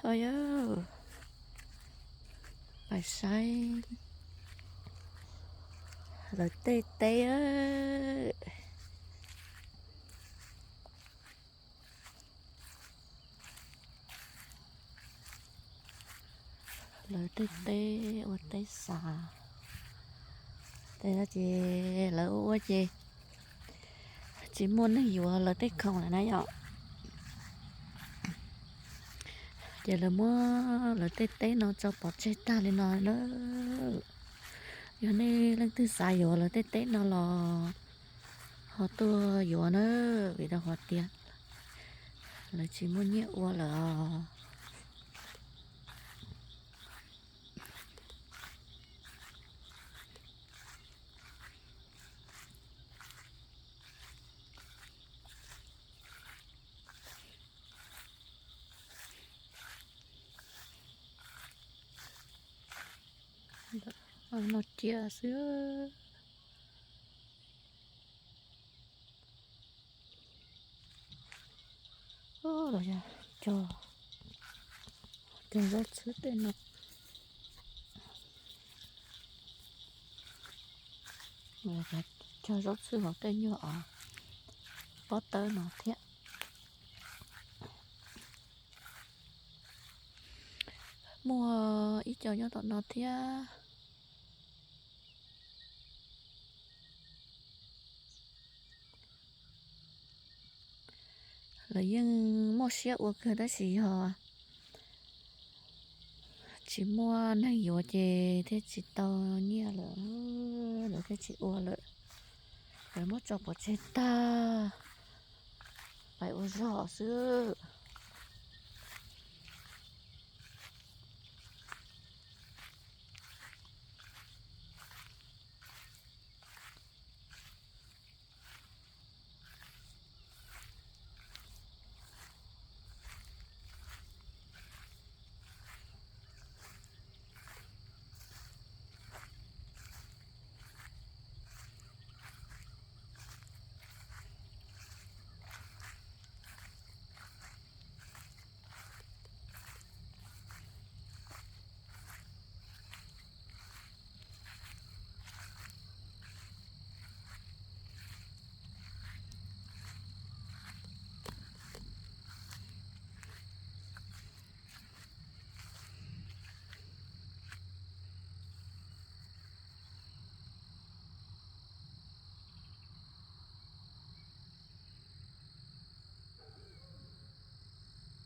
Yog, pais saib lawv tej teb. Lawv tej teb ua teb xav, tej no ces lawv ua ua ces tsis muaj neeg yuav lawv tej khoom lawm na yom. Ces lawv muab lawv tej teb no tso pov tseg tag li no na. Yog nej leej twg xav yuav lawv tej teb no los ho tuaj yuav na, vim rau qhov tias lawv tsis muaj nyiaj ua lawm os. No cia xwb. Los yog cog, cog zaub txhwb tej no. Cog zaub txhwb hauv tej nyuag os pob tawb no thiab. Muaj ib co nyob tom no thiab. Lawv yeej muaj siab ua kawg tab sis yog tsis muaj neeg yuav ces thiaj tsis tau nyiaj lawm, lawv thiaj tsis ua lawm. Lawv muab tso pov tseg tag, pais ua zog xwb.